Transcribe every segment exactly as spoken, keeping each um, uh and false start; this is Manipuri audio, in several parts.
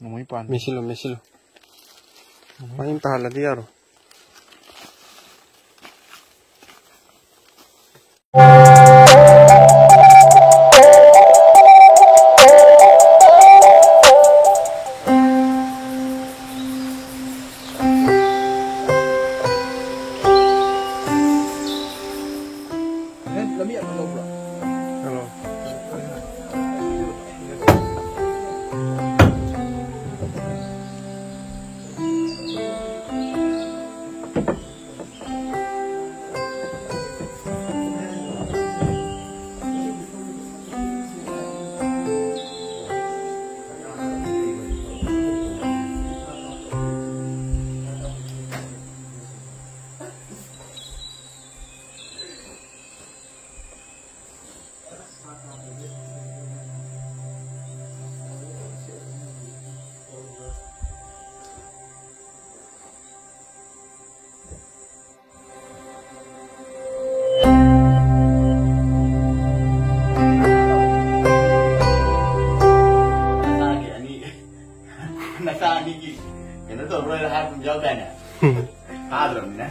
ꯅꯣꯡꯃꯩ ꯄꯥꯟ꯫ ꯃꯦꯠꯁꯤꯜꯂꯨ, ꯃꯦꯠꯁꯤꯜꯂꯨ꯫ ꯅꯣꯡꯃꯩ ꯃꯍꯤ ꯑꯃ ꯇꯥꯍꯜꯂꯗꯤ ꯌꯥꯔꯣꯏ꯫ ꯂꯝꯕꯤ ꯑꯃ ꯂꯧꯕ꯭ꯔꯣ? ꯍꯜꯂꯣ꯫ ꯅꯆꯥꯒꯤ ꯑꯅꯤ, ꯅꯆꯥ ꯑꯅꯤꯒꯤ ꯀꯩꯅꯣ ꯇꯧꯔꯣꯏ ꯍꯥꯏꯕ ꯑꯃ ꯌꯥꯎꯗꯥꯏꯅꯦ? ꯊꯥꯗ꯭ꯔꯕꯅꯤꯅ꯫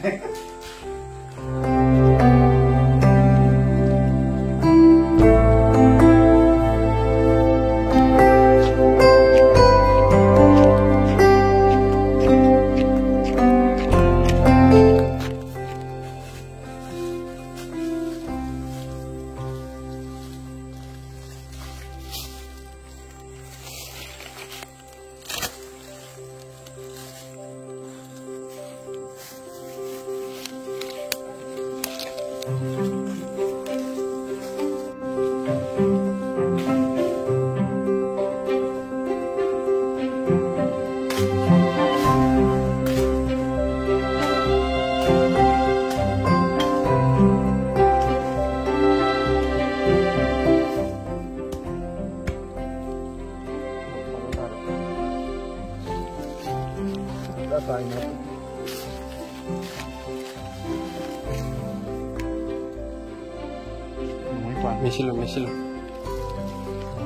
ꯃꯦꯠꯁꯤꯜꯂꯨ, ꯃꯦꯠꯁꯤꯜꯂꯨ꯫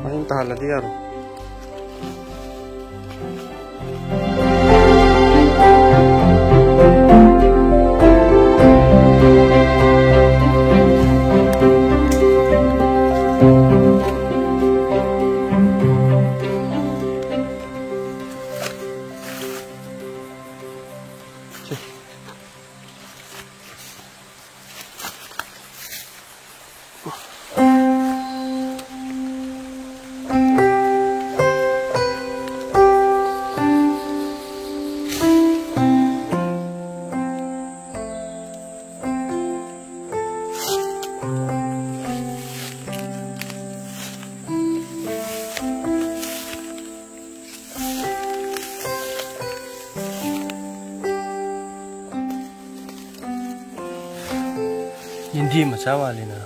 ꯃꯍꯤ ꯑꯃ ꯇꯥꯍꯜꯂꯗꯤ ꯌꯥꯔꯣꯏ꯫ ꯌꯦꯟꯗꯦꯝ ꯃꯆꯥ ꯃꯥꯜꯂꯤꯅ꯫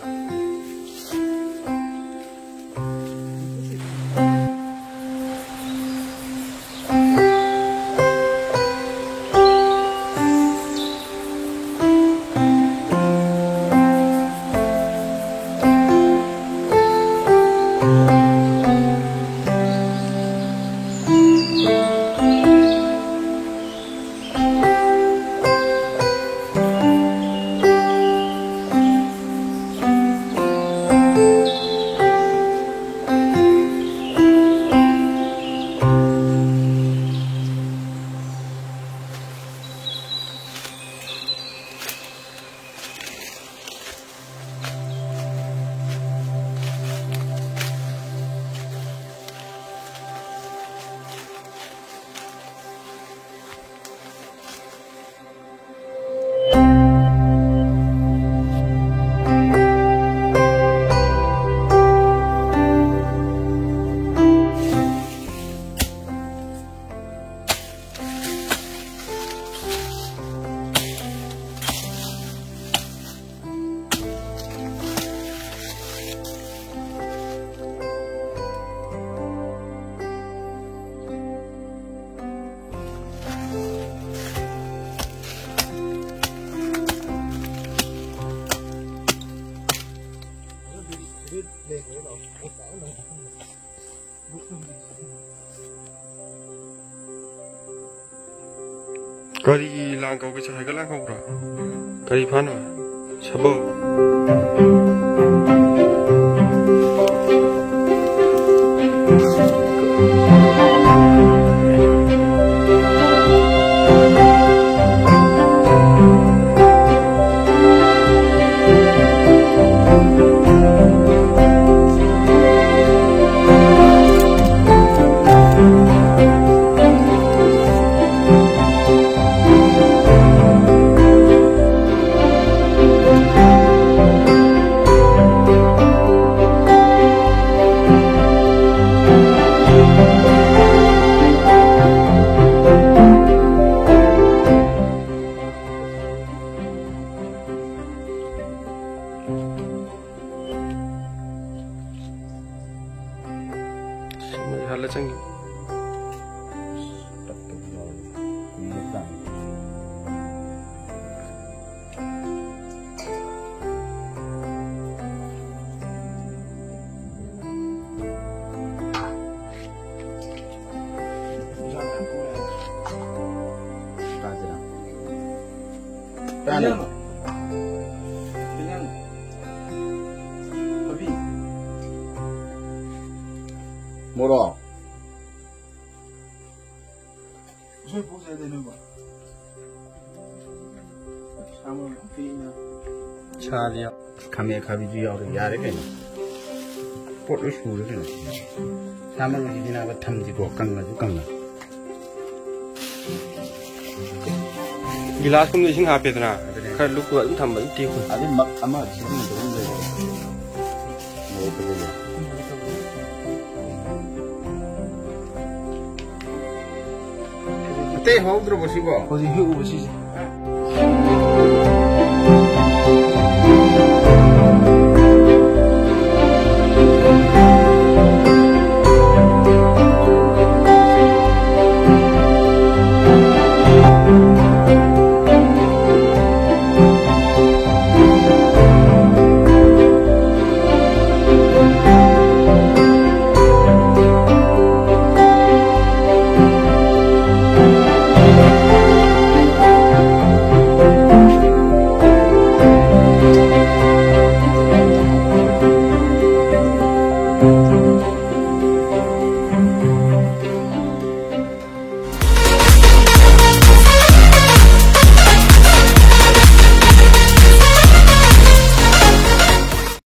ꯀꯔꯤ ꯂꯥꯡ ꯀꯧꯒꯦ? ꯁꯥꯏꯀꯜ ꯂꯥꯡ ꯀꯧꯕ꯭ꯔꯣ? ꯀꯔꯤ ꯐꯥꯅꯣ? ꯁꯕꯣ? ꯍꯜꯂ ꯆꯪꯈꯤ꯫ ꯃꯣꯔꯣꯛ꯫ ꯎꯁꯣꯏ ꯄꯣꯛ ꯆꯥꯏꯗ ꯅꯣꯏꯕꯣ? ꯁꯥ ꯃꯔꯣꯏ ꯌꯥꯝ ꯄꯤꯛꯏꯅ꯫ ꯁꯥꯗꯤ ꯌꯥꯎ-, ꯈꯥꯃꯦꯟ ꯑꯈꯥꯕꯤꯁꯨ ꯌꯥꯎꯔꯦ꯫ ꯌꯥꯔꯦ ꯀꯩꯅꯣ꯫ ꯄꯣꯠ ꯂꯣꯏ ꯁꯨꯔꯦ ꯀꯩꯅꯣ꯫ ꯁꯥ ꯃꯔꯣꯏꯁꯤꯗꯤ ꯅꯥꯕ ꯊꯝꯁꯤꯀꯣ, ꯀꯪꯉꯁꯨ ꯀꯪꯅ꯫ ꯒꯤꯂꯥꯁꯀꯨꯝꯕꯗ ꯏꯁꯤꯡ ꯍꯥꯞꯄꯦꯗꯅ, ꯑꯗꯨꯅꯦ꯫ ꯈꯔ ꯂꯨꯞꯄꯒ ꯑꯗꯨꯝ ꯊꯝꯕ, ꯑꯗꯨꯝ ꯇꯦꯛꯄꯅꯤ꯫ ꯑꯗꯩ ꯃꯛ ꯑꯃ ꯁꯤꯖꯤꯟꯅꯗꯕ ꯑꯃ ꯂꯩꯕꯅꯦ꯫ ꯃꯣꯔꯣꯛ ꯐꯖꯩꯌꯦ꯫ ꯑꯇꯩ ꯍꯧꯗ꯭ꯔꯕꯣ ꯁꯤꯕꯣ? ꯍꯧꯖꯤꯛ ꯍꯦꯛ ꯎꯕ ꯁꯤꯁꯦ꯫